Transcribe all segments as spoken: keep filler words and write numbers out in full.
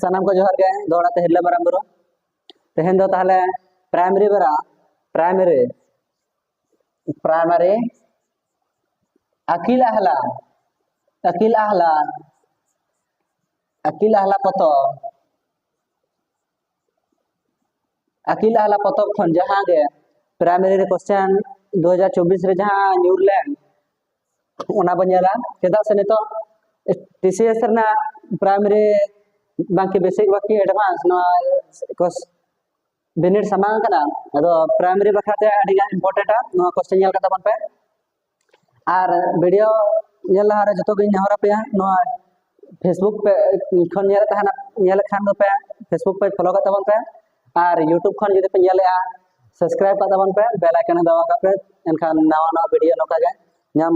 ᱥᱟᱱᱟᱢ ᱠᱚ ᱡᱚᱦᱟᱨ ᱜᱮ, ᱫᱚᱦᱲᱟ ᱛᱮ ᱦᱤᱨᱞᱟᱹ ᱢᱟᱨᱟᱝ ᱵᱩᱨᱩ᱾ ᱛᱮᱦᱮᱧ ᱫᱚ ᱛᱟᱦᱚᱞᱮ ᱯᱨᱟᱭᱢᱟᱨᱤ ᱵᱮᱨᱟ ᱯᱨᱟᱭᱢᱟᱨᱤ ᱯᱨᱟᱭᱢᱟᱨᱤ ᱟᱹᱠᱤᱞ ᱟᱦᱞᱟ ᱟᱹᱠᱤᱞ ᱟᱦᱞᱟ ᱟᱹᱠᱤᱞ ᱟᱦᱞᱟ ᱯᱚᱛᱚᱵ ᱟᱹᱠᱤᱞ ᱟᱦᱞᱟ ᱯᱚᱛᱚᱵ ᱠᱷᱚᱱ ᱡᱟᱦᱟᱸ ᱜᱮ ᱯᱨᱟᱭᱢᱟᱨᱤ ᱨᱮ ᱠᱚᱥᱪᱮᱱ ᱫᱩ ᱦᱟᱡᱟᱨ ᱪᱚᱵᱵᱤᱥ ᱨᱮ ᱡᱟᱦᱟᱸ ᱧᱩᱨ ᱞᱮᱱ, ᱚᱱᱟ ᱵᱚᱱ ᱧᱮᱞᱟ᱾ ᱪᱮᱫᱟᱜ ᱥᱮ ᱱᱤᱛᱚᱜ ᱴᱤᱥᱤᱮᱥ ᱨᱮᱱᱟᱜ ᱯᱨᱟᱭᱢᱟᱨᱤ ᱵᱟᱝᱠᱤ ᱵᱮᱥᱤᱠ ᱵᱟᱝᱠᱤ ᱮᱰᱵᱷᱟᱱᱥ ᱱᱚᱣᱟ ᱠᱚᱥ ᱵᱤᱱᱤᱰ ᱥᱟᱢᱟᱝ ᱠᱟᱱᱟ᱾ ᱟᱫᱚ ᱯᱨᱟᱭᱢᱟᱨᱤ ᱵᱟᱠᱷᱨᱟ ᱛᱮ ᱟᱹᱰᱤ ᱜᱟᱱ ᱤᱢᱯᱚᱨᱴᱮᱱᱴᱟ, ᱱᱚᱣᱟ ᱠᱚᱥᱪᱮᱱ ᱧᱮᱞ ᱠᱟᱛᱟ ᱵᱚᱱ ᱯᱮ᱾ ᱟᱨ ᱵᱷᱤᱰᱤᱭᱳ ᱧᱮᱞ ᱞᱟᱦᱟᱨᱮ ᱡᱚᱛᱚ ᱜᱤᱧ ᱱᱮᱦᱚᱨ ᱟᱯᱮᱭᱟ, ᱱᱚᱣᱟ ᱯᱷᱮᱥᱵᱩᱠ ᱯᱮ ᱠᱷᱚᱱ ᱧᱮᱞᱮᱫ ᱛᱟᱦᱮᱱᱟ, ᱧᱮᱞᱮᱫ ᱠᱷᱟᱱ ᱫᱚᱯᱮ ᱯᱷᱮᱥᱵᱩᱠ ᱯᱮᱡᱽ ᱯᱷᱚᱞᱳ ᱠᱟᱜ ᱛᱟᱵᱚᱱ ᱯᱮ᱾ ᱟᱨ ᱤᱭᱩᱴᱩᱵᱽ ᱠᱷᱚᱱ ᱡᱩᱫᱤ ᱯᱮ ᱧᱮᱞᱮᱫᱼᱟ, ᱥᱟᱵᱥᱠᱨᱟᱭᱤᱵ ᱠᱟᱜ ᱛᱟᱵᱚᱱ ᱯᱮ, ᱵᱮᱞ ᱟᱭᱠᱚᱱ ᱫᱟᱵᱟᱣ ᱠᱟᱜ ᱯᱮ, ᱮᱱᱠᱷᱟᱱ ᱱᱟᱣᱟ ᱱᱟᱣᱟ ᱵᱷᱤᱰᱤᱭᱳ ᱱᱚᱝᱠᱟ ᱜᱮ ᱧᱟᱢ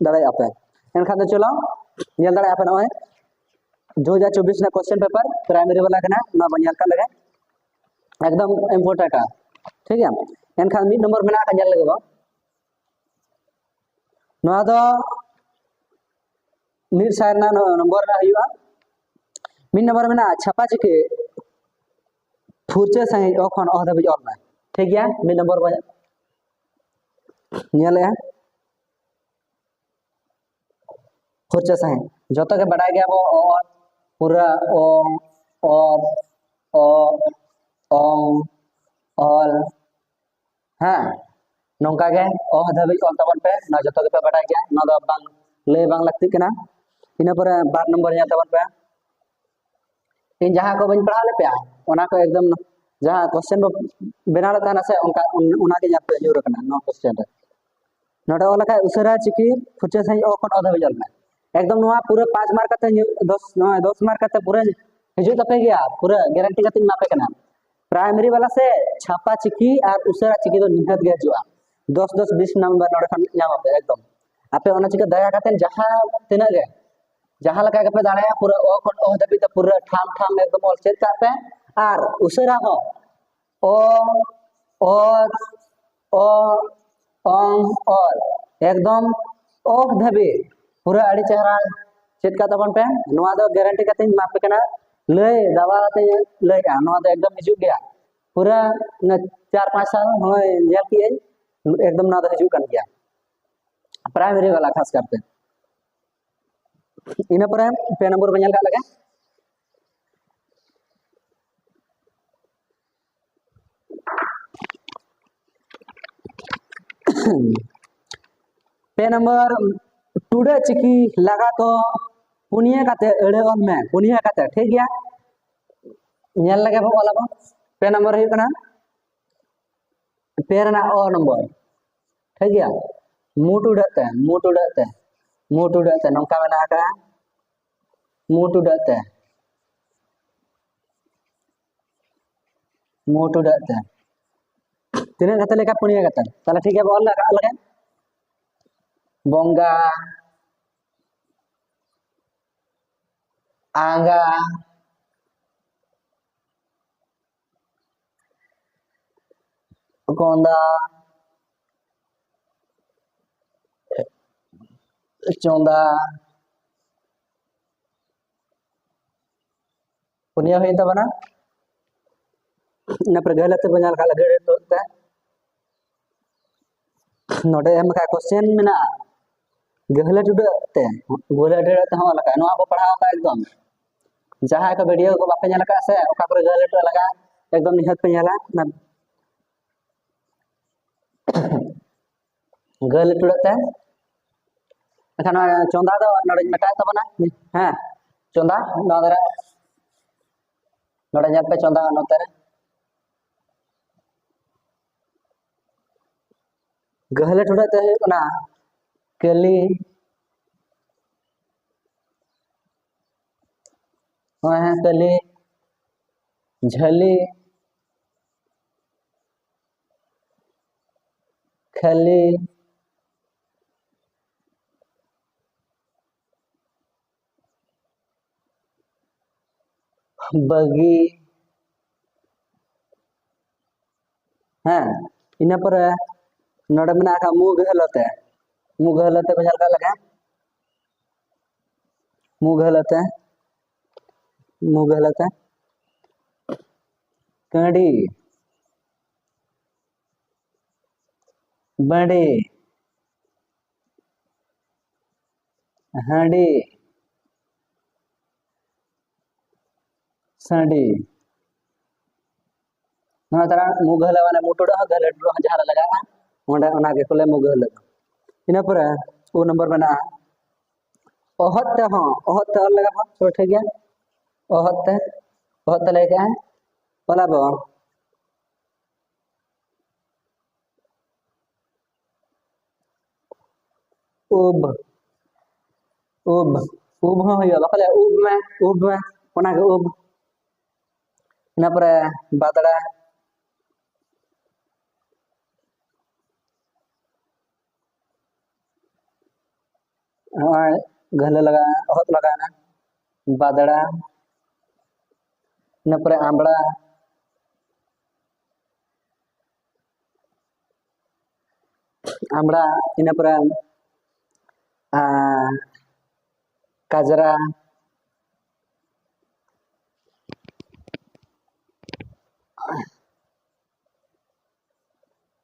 ᱫᱟᱲᱮᱭᱟᱜᱼᱟ ᱯᱮ᱾ ᱮᱱᱠᱷᱟᱱ ᱫᱚ ᱪᱚᱞᱚ ᱧᱮᱞ ᱫᱟᱲᱮᱭᱟᱜᱼᱟ ᱯᱮ ᱱᱚᱜᱼᱚᱭ ᱫᱩ ᱦᱟᱡᱟᱨ ᱪᱚᱵᱵᱤᱥ ᱨᱮᱱᱟᱜ ᱠᱚᱥᱪᱮᱱ ᱯᱮᱯᱟᱨ ᱯᱨᱟᱭᱢᱟᱨᱤ ᱵᱟᱞᱟ ᱠᱟᱱᱟ, ᱱᱚᱣᱟ ᱵᱚᱱ ᱧᱮᱞ ᱠᱟᱜ ᱞᱮᱜᱮ, ᱮᱠᱫᱚᱢ ᱤᱢᱯᱚᱨᱴᱮᱱᱴᱟ, ᱴᱷᱤᱠ ᱜᱮᱭᱟ᱾ ᱮᱱᱠᱷᱟᱱ ᱢᱤᱫ ᱱᱚᱢᱵᱚᱨ ᱢᱮᱱᱟᱜ ᱟᱠᱟᱫ, ᱧᱮᱞ ᱞᱮᱜᱮ ᱵᱚᱱ᱾ ᱱᱚᱣᱟ ᱫᱚ ᱢᱤᱫ ᱥᱟᱭ ᱨᱮᱱᱟᱜ ᱱᱚ-, ᱱᱚᱢᱵᱚᱨ ᱨᱮᱱᱟᱜ ᱦᱩᱭᱩᱜᱼᱟ᱾ ᱢᱤᱫ ᱱᱚᱢᱵᱚᱨ ᱨᱮ ᱢᱮᱱᱟᱜᱼᱟ ᱪᱷᱟᱯᱟ ᱪᱤᱠᱤ ᱯᱷᱩᱨᱪᱟᱹ ᱥᱟᱺᱦᱤᱡ ᱚ ᱠᱷᱚᱱ ᱚ ᱫᱷᱟᱹᱵᱤᱡ ᱚᱞ ᱢᱮ᱾ ᱴᱷᱤᱠ ᱜᱮᱭᱟ, ᱢᱤᱫ ᱱᱚᱢᱵᱚᱨ ᱵᱚᱱ ᱧᱮᱞᱮᱜᱼᱟ᱾ ᱯᱷᱩᱨᱪᱟᱹ ᱥᱟᱺᱦᱤᱡ ᱡᱚᱛᱚ ᱜᱮ ᱵᱟᱰᱟᱭ ᱜᱮᱭᱟ ᱵᱚ, ᱚ ᱯᱩᱨᱟᱹ ᱚ, ᱚ, ᱚ, ᱚᱝ, ᱚᱞ, ᱦᱮᱸ, ᱱᱚᱝᱠᱟ ᱜᱮ ᱚ ᱫᱷᱟᱹᱵᱤᱡ ᱚᱞ ᱛᱟᱵᱚᱱ ᱯᱮ᱾ ᱱᱚᱣᱟ ᱡᱚᱛᱚ ᱜᱮᱯᱮ ᱵᱟᱰᱟᱭ ᱜᱮᱭᱟ, ᱱᱚᱣᱟ ᱫᱚ ᱵᱟᱝ ᱞᱟᱹᱭ ᱵᱟᱝ ᱞᱟᱹᱠᱛᱤᱜ ᱠᱟᱱᱟ᱾ ᱤᱱᱟᱹ ᱯᱚᱨᱮ ᱵᱟᱨ ᱱᱚᱢᱵᱚᱨ ᱧᱮᱞ ᱛᱟᱵᱚᱱ ᱯᱮ᱾ ᱤᱧ ᱡᱟᱦᱟᱸ ᱠᱚ ᱵᱟᱹᱧ ᱯᱟᱲᱦᱟᱣ ᱞᱮᱫ ᱯᱮᱭᱟ, ᱚᱱᱟ ᱠᱚ ᱮᱠᱫᱚᱢ ᱡᱟᱦᱟᱸ ᱠᱚᱥᱪᱮᱱ ᱵᱚ ᱵᱮᱱᱟᱣ ᱞᱮᱫ ᱛᱟᱦᱮᱱᱟ ᱥᱮ, ᱚᱱᱠᱟ ᱚᱱ-, ᱚᱱᱟᱜᱮ ᱧᱮᱞ ᱯᱮ ᱧᱩᱨ ᱟᱠᱟᱱᱟ ᱱᱚᱣᱟ ᱠᱚᱥᱪᱮᱱ ᱨᱮ᱾ ᱱᱚᱰᱮ ᱚᱞ ᱟᱠᱟᱫ ᱩᱥᱟᱹᱨᱟ ᱪᱤᱠᱤ ᱯᱷᱩᱨᱪᱟᱹ ᱥᱟᱺᱦᱤᱡ ᱚ ᱠᱷᱚᱱ ᱚ ᱫᱷᱟᱹᱵᱤᱡ ᱚᱞ ᱢᱮ᱾ ᱮᱠᱫᱚᱢ ᱱᱚᱣᱟ ᱯᱩᱨᱟᱹ ᱯᱟᱸᱪ ᱢᱟᱨᱠ ᱠᱟᱛᱮ ᱧᱩ-, ᱫᱚᱥ, ᱱᱚᱣᱟ ᱫᱚᱥ ᱢᱟᱨᱠ ᱠᱟᱛᱮ ᱯᱩᱨᱟᱹ ᱦᱤᱡᱩᱜ ᱛᱟᱯᱮ ᱜᱮᱭᱟ, ᱯᱩᱨᱟᱹ ᱜᱮᱨᱮᱱᱴᱤ ᱠᱟᱛᱮᱧ ᱮᱢᱟ ᱯᱮ ᱠᱟᱱᱟ᱾ ᱯᱨᱟᱭᱢᱟᱨᱤ ᱵᱟᱞᱟ ᱥᱮ ᱪᱷᱟᱯᱟ ᱪᱤᱠᱤ ᱟᱨ ᱩᱥᱟᱹᱨᱟ ᱪᱤᱠᱤ ᱫᱚ ᱱᱤᱦᱟᱹᱛ ᱜᱮ ᱦᱤᱡᱩᱜᱼᱟ᱾ ᱫᱚᱥ, ᱫᱚᱥ, ᱵᱤᱥ ᱱᱟᱢᱵᱟᱨ ᱱᱚᱰᱮ ᱠᱷᱚᱱ ᱧᱟᱢ ᱟᱯᱮ ᱮᱠᱫᱚᱢ᱾ ᱟᱯᱮ ᱚᱱᱟ ᱪᱤᱠᱟᱹ ᱫᱟᱭᱟ ᱠᱟᱛᱮ ᱡᱟᱦᱟᱸ ᱛᱤᱱᱟᱹᱜ ᱜᱮ, ᱡᱟᱦᱟᱸ ᱞᱮᱠᱟ ᱜᱮᱯᱮ ᱫᱟᱲᱮᱭᱟᱜᱼᱟ, ᱯᱩᱨᱟᱹ ᱚ ᱠᱷᱚᱱ ᱚ ᱫᱷᱟᱹᱵᱤᱡ ᱫᱚ ᱯᱩᱨᱟᱹ ᱴᱷᱟᱢ ᱴᱷᱟᱢ ᱮᱠᱫᱚᱢ ᱚᱞ ᱪᱮᱫ ᱠᱟᱜ ᱯᱮ᱾ ᱟᱨ ᱩᱥᱟᱹᱨᱟ ᱦᱚᱸ ᱚ, ᱚ, ᱚ, ᱚᱝ, ᱚᱞ, ᱮᱠᱫᱚᱢ ᱚ ᱫᱷᱟᱹᱵᱤᱡ ᱯᱩᱨᱟᱹ ᱟᱹᱰᱤ ᱪᱮᱦᱨᱟ ᱪᱮᱫ ᱠᱟᱜ ᱛᱟᱵᱚᱱ ᱯᱮ᱾ ᱱᱚᱣᱟ ᱫᱚ ᱜᱮᱨᱮᱱᱴᱤ ᱠᱟᱛᱮᱧ ᱮᱢᱟ ᱯᱮ ᱠᱟᱱᱟ᱾ ᱞᱟᱹᱭ ᱫᱟᱵᱟ ᱠᱟᱛᱮ ᱞᱟᱹᱭᱮᱜᱼᱟ, ᱱᱚᱣᱟ ᱫᱚ ᱮᱠᱫᱚᱢ ᱦᱤᱡᱩᱜ ᱜᱮᱭᱟ᱾ ᱯᱩᱨᱟᱹ ᱚᱱᱟ ᱪᱟᱨ ᱯᱟᱸᱪ ᱥᱟᱞ ᱦᱚᱸᱜᱼᱚᱭ ᱧᱮᱞ ᱠᱮᱜᱼᱟᱹᱧ, ᱮᱠᱫᱚᱢ ᱱᱚᱣᱟ ᱫᱚ ᱦᱤᱡᱩᱜ ᱠᱟᱱ ᱜᱮᱭᱟ, ᱯᱨᱟᱭᱢᱟᱨᱤ ᱵᱟᱞᱟ ᱠᱷᱟᱥ ᱠᱟᱨᱛᱮ᱾ ᱤᱱᱟᱹ ᱯᱚᱨᱮ ᱯᱮ ᱱᱚᱢᱵᱚᱨ ᱵᱚᱱ ᱧᱮᱞ ᱠᱟᱜ ᱞᱮᱜᱮ᱾ ᱯᱮ ᱱᱚᱢᱵᱚᱨ, ᱴᱩᱰᱟᱹᱜ ᱪᱤᱠᱤ ᱞᱟᱜᱟ ᱛᱚ ᱯᱩᱱᱭᱟᱹ ᱠᱟᱛᱮ ᱟᱹᱲᱟᱹ ᱚᱞ ᱢᱮ, ᱯᱩᱱᱭᱟᱹ ᱠᱟᱛᱮ, ᱴᱷᱤᱠ ᱜᱮᱭᱟ? ᱧᱮᱞ ᱞᱮᱜᱮ ᱵᱚ, ᱚᱞ ᱟᱵᱚ᱾ ᱯᱮ ᱱᱚᱢᱵᱚᱨ ᱦᱩᱭᱩᱜ ᱠᱟᱱᱟ, ᱯᱮ ᱨᱮᱱᱟᱜ ᱚ ᱱᱚᱢᱵᱚᱨ, ᱴᱷᱤᱠ ᱜᱮᱭᱟ? ᱢᱩ ᱴᱩᱰᱟᱹᱜ ᱛᱮ, ᱢᱩ ᱴᱩᱰᱟᱹᱜ ᱛᱮ, ᱢᱩ ᱴᱩᱰᱟᱹᱜ ᱛᱮ ᱱᱚᱝᱠᱟ ᱢᱮᱱᱟᱜ ᱟᱠᱟᱫᱼᱟ, ᱢᱩ ᱴᱩᱰᱟᱹᱜ ᱛᱮ, ᱢᱩ ᱴᱩᱰᱟᱹᱜ ᱛᱮ᱾ ᱛᱤᱱᱟᱹᱜ ᱠᱟᱛᱮ ᱞᱮᱠᱟ? ᱯᱩᱱᱭᱟᱹ ᱠᱟᱛᱮ᱾ ᱛᱟᱦᱚᱞᱮ ᱴᱷᱤᱠ ᱜᱮᱭᱟ, ᱵᱚᱱ ᱚᱞ ᱞᱮᱠᱷᱟᱱ ᱞᱮᱠᱟ᱾ ᱵᱚᱸᱜᱟ, ᱟᱸᱜᱟ, ᱠᱚᱸᱫᱟ, ᱪᱚᱸᱫᱟ, ᱯᱩᱱᱭᱟᱹ ᱦᱩᱭᱮᱱ ᱛᱟᱵᱚᱱᱟ᱾ ᱤᱱᱟᱹ ᱯᱚᱨᱮ ᱜᱟᱹᱦᱞᱟᱹ ᱛᱮ ᱵᱚᱱ ᱧᱮᱞ ᱠᱟᱜ ᱞᱮᱜᱮ, ᱱᱚᱰᱮ ᱮᱢ ᱠᱟᱜ question ᱢᱮᱱᱟᱜᱼᱟ, ᱜᱟᱹᱦᱞᱟᱹ ᱴᱩᱰᱟᱹᱜ ᱛᱮ, ᱜᱟᱹᱦᱞᱟᱹ ᱴᱩᱰᱟᱹᱜ ᱛᱮᱦᱚᱸ ᱚᱞ ᱟᱠᱟᱫ, ᱱᱚᱣᱟ ᱠᱚ ᱯᱟᱲᱦᱟᱣ ᱠᱟᱜ ᱮᱠᱫᱚᱢ᱾ ᱡᱟᱦᱟᱸᱭ ᱠᱚ video ᱠᱚ ᱵᱟᱯᱮ ᱧᱮᱞ ᱟᱠᱟᱫ ᱥᱮ, ᱚᱠᱟ ᱠᱚᱨᱮ ᱜᱟᱹᱦᱞᱟᱹ ᱴᱩᱰᱟᱹᱜ ᱞᱟᱜᱟᱜᱼᱟ, ᱮᱠᱫᱚᱢ ᱱᱤᱦᱟᱹᱛ ᱯᱮ ᱧᱮᱞᱟ᱾ ᱚᱱᱟ ᱜᱟᱹᱦᱞᱟᱹ ᱴᱩᱰᱟᱹᱜ ᱛᱮ᱾ ᱮᱱᱠᱷᱟᱱ ᱱᱚᱣᱟ ᱪᱚᱸᱫᱟ ᱫᱚ ᱱᱚᱰᱮᱧ ᱢᱮᱴᱟᱣ ᱛᱟᱵᱚᱱᱟ᱾ ᱦᱮᱸ, ᱪᱚᱸᱫᱟ ᱱᱚᱣᱟ ᱫᱷᱟᱨᱮ, ᱱᱚᱰᱮ ᱧᱮᱞ ᱯᱮ, ᱪᱚᱸᱫᱟ ᱱᱚᱛᱮ ᱨᱮ᱾ ᱜᱟᱹᱦᱞᱟᱹ ᱴᱩᱰᱟᱹᱜ ᱛᱮ ᱦᱩᱭᱩᱜ ᱠᱟᱱᱟ ᱠᱟᱹᱞᱤ, ᱦᱮᱸ, ᱠᱟᱹᱞᱤ, ᱡᱷᱟᱹᱞᱤ, ᱠᱷᱟᱹᱞᱤ, ᱵᱟᱹᱜᱤ᱾ ᱦᱮᱸ, ᱤᱱᱟᱹ ᱯᱚᱨᱮ ᱱᱚᱰᱮ ᱢᱮᱱᱟᱜ ᱟᱠᱟᱫ ᱢᱩ ᱜᱟᱹᱦᱞᱟᱹ ᱛᱮ᱾ ᱢᱩ ᱜᱟᱹᱦᱞᱟᱹ ᱛᱮ ᱵᱚᱱ ᱧᱮᱞ ᱠᱟᱜ ᱞᱮᱠᱟ, ᱢᱩ ᱜᱟᱹᱦᱞᱟᱹ ᱛᱮ᱾ ᱢᱩ ᱜᱷᱟᱹᱞᱟᱹ ᱛᱮ᱾ ᱠᱟᱹᱰᱤ, ᱵᱟᱹᱰᱤ, ᱦᱟᱺᱰᱤ, ᱥᱟᱺᱰᱤ᱾ ᱱᱚᱣᱟ ᱛᱟᱨᱟ ᱢᱩ ᱜᱷᱟᱹᱞᱟᱹ ᱢᱟᱱᱮ ᱢᱩ ᱴᱩᱰᱟᱹᱜ ᱦᱚᱸ, ᱜᱷᱟᱹᱞᱟᱹ ᱴᱩᱰᱟᱹᱜ ᱦᱚᱸ ᱡᱟᱦᱟᱸ ᱨᱮ ᱞᱟᱜᱟᱜᱼᱟ, ᱚᱸᱰᱮ ᱚᱱᱟ ᱜᱮᱠᱚ ᱞᱟᱹᱭᱟ ᱢᱩ ᱜᱷᱟᱹᱞᱟᱹ ᱫᱚ᱾ ᱤᱱᱟᱹ ᱯᱚᱨᱮ ᱩ ᱱᱚᱢᱵᱚᱨ ᱢᱮᱱᱟᱜᱼᱟ, ᱚᱦᱚᱫ ᱛᱮᱦᱚᱸ, ᱚᱦᱚᱫ ᱛᱮ ᱚᱞ ᱞᱟᱜᱟᱜᱼᱟ, ᱯᱩᱨᱟᱹ ᱴᱷᱤᱠ ᱜᱮᱭᱟ᱾ ᱚᱦᱚᱫ ᱛᱮ, ᱚᱦᱚᱫ ᱛᱮ ᱞᱟᱹᱭ ᱠᱟᱜᱼᱟ, ᱚᱞᱟ ᱵᱚ᱾ ᱩᱵ, ᱩᱵ, ᱩᱵ ᱦᱚᱸ ᱦᱩᱭᱩᱜᱼᱟ, ᱵᱟᱠᱚ ᱞᱟᱹᱭᱟ ᱩᱵ ᱢᱮ, ᱩᱵ ᱢᱮ, ᱚᱱᱟᱜᱮ ᱩᱵ᱾ ᱤᱱᱟᱹ ᱯᱚᱨᱮ ᱵᱟᱫᱲᱟ, ᱱᱚᱜᱼᱚᱭ ᱜᱷᱟᱹᱞᱟᱹ ᱞᱟᱜᱟᱜᱼᱟ, ᱚᱦᱚᱫ ᱞᱟᱜᱟᱣᱱᱟ, ᱵᱟᱫᱲᱟ, ᱤᱱᱟᱹ ᱯᱚᱨᱮ ᱟᱢᱵᱽᱲᱟ, ᱟᱢᱵᱽᱲᱟ, ᱤᱱᱟᱹ ᱯᱚᱨᱮ ᱟᱨ ᱠᱟᱡᱽᱨᱟ,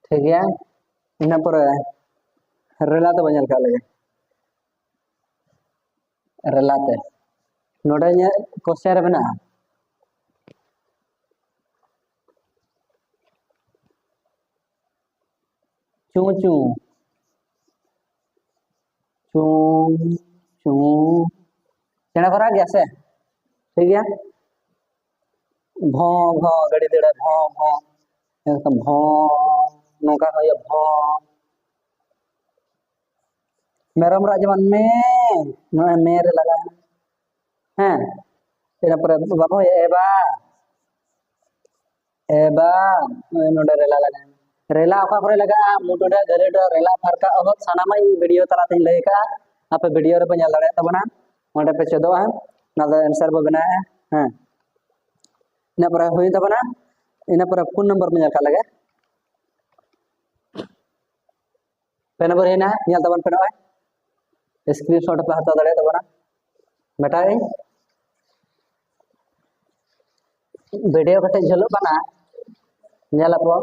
ᱴᱷᱤᱠ ᱜᱮᱭᱟ᱾ ᱤᱱᱟᱹ ᱯᱚᱨᱮ ᱨᱮᱞᱟ ᱛᱮᱵᱚᱱ ᱧᱮᱞ ᱠᱟᱜ ᱞᱮᱜᱮ, ᱨᱮᱞᱟ ᱛᱮ᱾ ᱱᱚᱰᱮ ᱤᱧᱟᱹᱜ question ᱨᱮ ᱢᱮᱱᱟᱜᱼᱟ, ᱪᱩ ᱪᱩ, ᱪᱩ ᱪᱩ, ᱪᱮᱬᱮ ᱠᱚ ᱨᱟᱜ ᱜᱮᱭᱟ ᱥᱮ? ᱴᱷᱤᱠ ᱜᱮᱭᱟ᱾ ᱵᱷᱚᱸ ᱵᱷᱚᱸ, ᱜᱟᱹᱰᱤ ᱫᱟᱹᱲᱟ, ᱵᱷᱚᱸ ᱵᱷᱚᱸ, ᱮᱱᱠᱷᱟᱱ ᱵᱷᱚᱸ, ᱱᱚᱝᱠᱟ ᱦᱩᱭᱩᱜᱼᱟ, ᱵᱷᱚᱸ᱾ ᱢᱮᱨᱚᱢ ᱨᱟᱜ ᱡᱮᱢᱚᱱ ᱢᱮ, ᱱᱚᱜᱼᱚᱭ ᱢᱮ ᱨᱮ ᱞᱟᱜᱟᱜᱼᱟ᱾ ᱦᱮᱸ, ᱤᱱᱟᱹ ᱯᱚᱨᱮ ᱵᱟᱵᱟ ᱦᱩᱭᱩᱜᱼᱟ, ᱮ ᱵᱟ, ᱮ ᱵᱟ, ᱱᱚᱜᱼᱚᱭ ᱱᱚᱰᱮ ᱨᱮᱞᱟ ᱞᱟᱜᱟᱜᱼᱟ᱾ ᱨᱮᱞᱟ ᱚᱠᱟ ᱠᱚᱨᱮ ᱞᱟᱜᱟᱜᱼᱟ? ᱢᱩ ᱴᱩᱰᱟᱹᱜ, ᱜᱟᱹᱞᱟᱹ ᱴᱩᱰᱟᱹᱜ, ᱨᱮᱞᱟ, ᱯᱷᱟᱨᱠᱟ, ᱚᱦᱚᱫ, ᱥᱟᱱᱟᱢᱟᱜ ᱤᱧ video ᱛᱟᱞᱟᱛᱮᱧ ᱞᱟᱹᱭ ᱠᱟᱜᱼᱟ, ᱟᱯᱮ video ᱨᱮᱯᱮ ᱧᱮᱞ ᱫᱟᱲᱮᱭᱟᱜ ᱛᱟᱵᱚᱱᱟ, ᱚᱸᱰᱮ ᱯᱮ ᱪᱮᱫᱚᱜᱼᱟ, ᱚᱱᱟ ᱫᱚ answer ᱵᱚ ᱵᱮᱱᱟᱣᱮᱫᱼᱟ᱾ ᱦᱮᱸ, ᱤᱱᱟᱹ ᱯᱚᱨᱮ ᱦᱩᱭᱮᱱ ᱛᱟᱵᱚᱱᱟ, ᱤᱱᱟᱹ ᱯᱚᱨᱮ ᱯᱩᱱ ᱱᱚᱢᱵᱚᱨ ᱵᱚᱱ ᱧᱮᱞ ᱠᱟᱜ ᱞᱮᱜᱮ᱾ ᱯᱮ ᱱᱚᱢᱵᱚᱨ ᱦᱩᱭᱱᱟ, ᱧᱮᱞ ᱛᱟᱵᱚᱱ ᱯᱮ ᱱᱚᱜᱼᱚᱭ, screenshot ᱯᱮ ᱦᱟᱛᱟᱣ ᱫᱟᱲᱮᱭᱟᱜ ᱛᱟᱵᱚᱱᱟ, ᱢᱮᱴᱟᱣᱮᱫ ᱟᱹᱧ᱾ ᱵᱷᱤᱰᱤᱭᱳ ᱠᱟᱹᱴᱤᱡ ᱡᱷᱟᱹᱞᱚᱜ ᱠᱟᱱᱟ, ᱧᱮᱞ ᱟᱵᱚ᱾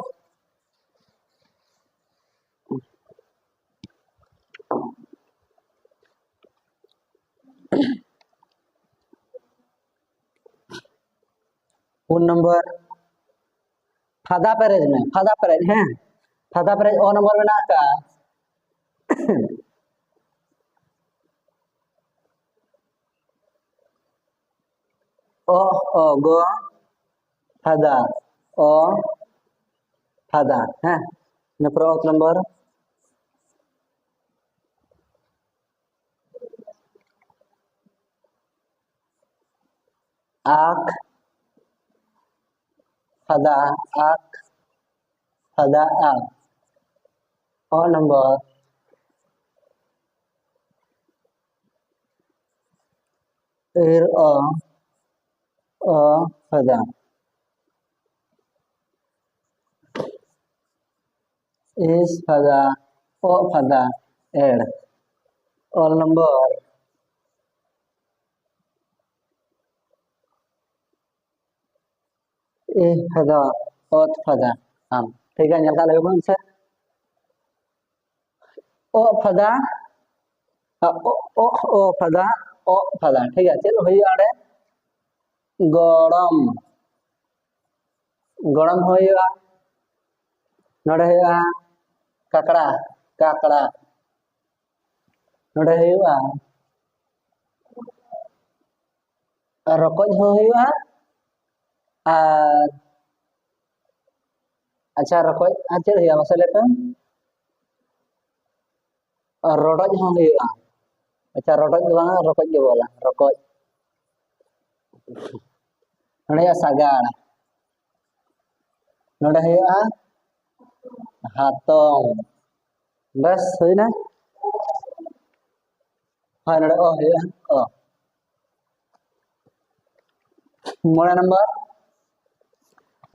ᱯᱩᱱ ᱱᱚᱢᱵᱚᱨ, ᱯᱷᱟᱫᱟ ᱯᱮᱨᱮᱡ ᱢᱮ, ᱯᱷᱟᱫᱟ ᱯᱮᱨᱮᱡ, ᱦᱮᱸ, ᱯᱷᱟᱫᱟ ᱯᱮᱨᱮᱡ ᱚ ᱱᱚᱢᱵᱚᱨ ᱢᱮᱱᱟᱜ ᱟᱠᱟᱫᱼᱟ᱾ ᱚ, ᱚ, ᱜᱚ, ᱯᱷᱟᱫᱟ, ᱚ, ᱯᱷᱟᱫᱟ, ᱦᱮᱸ, ᱤᱱᱟᱹ ᱯᱚᱨᱮ ᱚᱛ ᱱᱚᱢᱵᱚᱨ᱾ ᱟᱠ, ᱯᱷᱟᱫᱟ, ᱟᱠ, ᱯᱷᱟᱫᱟ, ᱟ᱾ ᱚ ᱱᱚᱢᱵᱚᱨ᱾ ᱤᱨ ᱚ, ᱚ, ᱯᱷᱟᱫᱟ᱾ ᱤᱥ ᱯᱷᱟᱫᱟ, ᱚ ᱯᱷᱟᱫᱟ, ᱮᱲ᱾ ᱚᱞ ᱱᱚᱢᱵᱚᱨ᱾ ᱤ ᱯᱷᱟᱫᱟ, ᱚᱛ ᱯᱷᱟᱫᱟ, ᱟᱢ᱾ ᱴᱷᱤᱠ ᱜᱮᱭᱟ, ᱧᱮᱞ ᱠᱟᱜ ᱞᱮᱜᱮ ᱵᱚᱱ ᱥᱮ᱾ ᱚ ᱯᱷᱟᱫᱟ, ᱚ, ᱚ, ᱚ ᱯᱷᱟᱫᱟ, ᱚ ᱯᱷᱟᱫᱟ᱾ ᱴᱷᱤᱠ ᱜᱮᱭᱟ, ᱪᱮᱫ ᱦᱩᱭᱩᱜᱼᱟ ᱚᱸᱰᱮ? ᱜᱚᱲᱚᱢ᱾ ᱜᱚᱲᱚᱢ ᱦᱚᱸ ᱦᱩᱭᱩᱜᱼᱟ᱾ ᱱᱚᱰᱮ ᱦᱩᱭᱩᱜᱼᱟ ᱠᱟᱠᱲᱟ, ᱠᱟᱠᱲᱟ᱾ ᱱᱚᱰᱮ ᱦᱩᱭᱩᱜᱼᱟ ᱨᱚᱠᱚᱡ ᱦᱚᱸ ᱦᱩᱭᱩᱜᱼᱟ᱾ ᱟᱨ ᱟᱪᱪᱷᱟ, ᱨᱚᱠᱚᱡ ᱟᱨ ᱪᱮᱫ ᱦᱩᱭᱩᱜᱼᱟ ᱢᱟᱥᱮ ᱞᱟᱹᱭ ᱯᱮ? ᱨᱚᱰᱚᱡ ᱦᱚᱸ ᱦᱩᱭᱩᱜᱼᱟ᱾ ᱟᱪᱪᱷᱟ, ᱨᱚᱰᱚᱡ ᱫᱚ ᱵᱟᱝᱟ, ᱨᱚᱠᱚᱡ ᱜᱮ ᱵᱚᱞᱟ, ᱨᱚᱠᱚᱡ᱾ ᱱᱚᱰᱮ ᱦᱩᱭᱩᱜᱼᱟ ᱥᱟᱜᱟᱲ, ᱱᱚᱰᱮ ᱦᱩᱭᱩᱜᱼᱟ ᱦᱟᱛᱚᱢ᱾ ᱵᱮᱥ, ᱦᱩᱭᱱᱟ᱾ ᱦᱳᱭ, ᱱᱚᱰᱮ ᱚ ᱦᱩᱭᱩᱜᱼᱟ, ᱚ᱾ ᱢᱚᱬᱮ ᱱᱚᱢᱵᱚᱨ,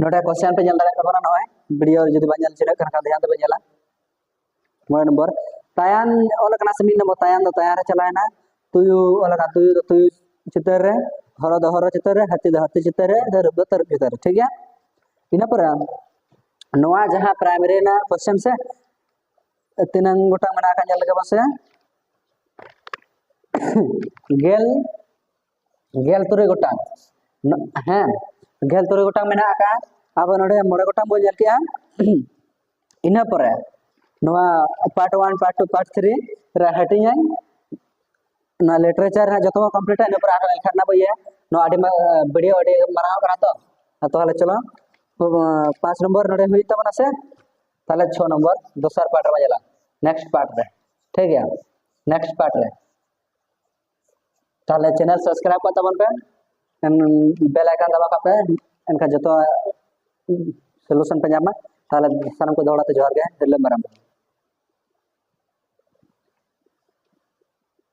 ᱱᱚᱰᱮ ᱠᱚᱥᱪᱮᱱ ᱯᱮ ᱧᱮᱞ ᱫᱟᱲᱮᱭᱟᱜ ᱛᱟᱵᱚᱱᱟ᱾ ᱱᱚᱜᱼᱚᱭ ᱵᱷᱤᱰᱤᱭᱳ ᱡᱩᱫᱤ ᱵᱟᱝ ᱧᱮᱞ ᱥᱟᱱᱟᱭᱮᱫ ᱠᱷᱟᱱ ᱫᱷᱮᱭᱟᱱ ᱛᱮᱯᱮ ᱧᱮᱞᱟ᱾ ᱢᱚᱬᱮ ᱱᱚᱢᱵᱚᱨ, ᱛᱟᱭᱟᱱ ᱚᱞ ᱟᱠᱟᱱᱟ ᱥᱮ ᱢᱤᱫ ᱱᱚᱢᱵᱚᱨ, ᱛᱟᱭᱟᱱ ᱫᱚ ᱛᱟᱭᱟᱱ ᱨᱮ ᱪᱟᱞᱟᱣᱮᱱᱟ᱾ ᱛᱩᱭᱩ ᱚᱞ ᱟᱠᱟᱱᱟ, ᱛᱩᱭᱩ ᱫᱚ ᱛᱩᱭᱩ ᱪᱤᱛᱟᱹᱨ ᱨᱮ᱾ ᱦᱚᱨᱚ ᱫᱚ ᱦᱚᱨᱚ ᱪᱤᱛᱟᱹᱨ ᱨᱮ, ᱦᱟᱹᱛᱤ ᱫᱚ ᱦᱟᱹᱛᱤ ᱪᱤᱛᱟᱹᱨ ᱨᱮ, ᱛᱟᱹᱨᱩᱵ ᱫᱚ ᱛᱟᱹᱨᱩᱵ ᱪᱤᱛᱟᱹᱨ ᱨᱮ, ᱴᱷᱤᱠ ᱜᱮᱭᱟ? ᱤᱱᱟᱹ ᱯᱚᱨᱮ ᱱᱚᱣᱟ ᱡᱟᱦᱟᱸ ᱯᱨᱟᱭᱢᱟᱨᱤ ᱨᱮᱱᱟᱜ ᱠᱚᱥᱪᱮᱱ ᱥᱮ, ᱛᱤᱱᱟᱹᱝ ᱜᱚᱴᱟᱝ ᱢᱮᱱᱟᱜ ᱟᱠᱟᱫ, ᱧᱮᱞ ᱞᱮᱜᱮ ᱵᱚᱱ ᱥᱮ᱾ ᱜᱮᱞ ᱜᱮᱞ ᱛᱩᱨᱩᱭ ᱜᱚᱴᱟᱝ᱾ ᱦᱮᱸ, ᱜᱮᱞ ᱛᱩᱨᱩᱭ ᱜᱚᱴᱟᱝ ᱢᱮᱱᱟᱜ ᱟᱠᱟᱫ᱾ ᱟᱵᱚ ᱱᱚᱰᱮ ᱢᱚᱬᱮ ᱜᱚᱴᱟᱝ ᱵᱚᱱ ᱧᱮᱞ ᱠᱮᱜᱼᱟ᱾ ᱤᱱᱟᱹ ᱯᱚᱨᱮ ᱱᱚᱣᱟ part one, part two, part three ᱨᱮ ᱦᱟᱹᱴᱤᱧᱟᱹᱧ᱾ ᱚᱱᱟ ᱞᱤᱴᱟᱨᱮᱪᱟᱨ ᱨᱮᱱᱟᱜ ᱡᱚᱛᱚ ᱵᱚᱱ ᱠᱚᱢᱯᱞᱤᱴᱟ, ᱤᱱᱟᱹ ᱯᱚᱨᱮ ᱟᱨᱦᱚᱸ ᱮᱱᱠᱷᱟᱱ ᱱᱟᱜ ᱵᱚ ᱤᱭᱟᱹ, ᱱᱚᱣᱟ ᱟᱹᱰᱤ ᱢᱟ-, ᱵᱷᱤᱰᱤᱭᱳ ᱟᱹᱰᱤ ᱢᱟᱨᱟᱝ ᱠᱟᱱᱟ ᱛᱚ᱾ ᱛᱟᱦᱚᱞᱮ ᱪᱚᱞᱚ, ᱯᱟᱸᱪ ᱱᱚᱢᱵᱚᱨ ᱱᱚᱰᱮ ᱦᱩᱭᱩᱜ ᱛᱟᱵᱚᱱᱟ ᱥᱮ, ᱛᱟᱦᱚᱞᱮ ᱪᱷᱚ ᱱᱚᱢᱵᱚᱨ ᱫᱚᱥᱟᱨ ᱯᱟᱨᱴ ᱨᱮ ᱪᱟᱞᱟᱜ, ᱱᱮᱠᱥᱴ ᱯᱟᱨᱴ ᱨᱮ, ᱴᱷᱤᱠ ᱜᱮᱭᱟ, ᱱᱮᱠᱥᱴ ᱯᱟᱨᱴ ᱨᱮ᱾ ᱛᱟᱦᱚᱞᱮ ᱪᱮᱱᱮᱞ ᱥᱟᱵᱥᱠᱨᱟᱭᱤᱵ ᱠᱟᱜ ᱛᱟᱵᱚᱱ ᱯᱮ, ᱵᱮᱞ ᱟᱭᱠᱚᱱ ᱫᱟᱵᱟᱣ ᱠᱟᱜ ᱯᱮ, ᱮᱱᱠᱷᱟᱱ ᱡᱚᱛᱚ ᱥᱚᱞᱩᱥᱚᱱ ᱯᱮ ᱧᱟᱢᱟ᱾ ᱛᱟᱦᱚᱞᱮ ᱥᱟᱱᱟᱢ ᱠᱚ ᱫᱚᱦᱲᱟ ᱛᱮ ᱡᱚᱦᱟᱨ ᱜᱮ, ᱛᱤᱨᱞᱟᱹ ᱢᱟᱨᱟᱝ ᱵᱩᱨᱩ᱾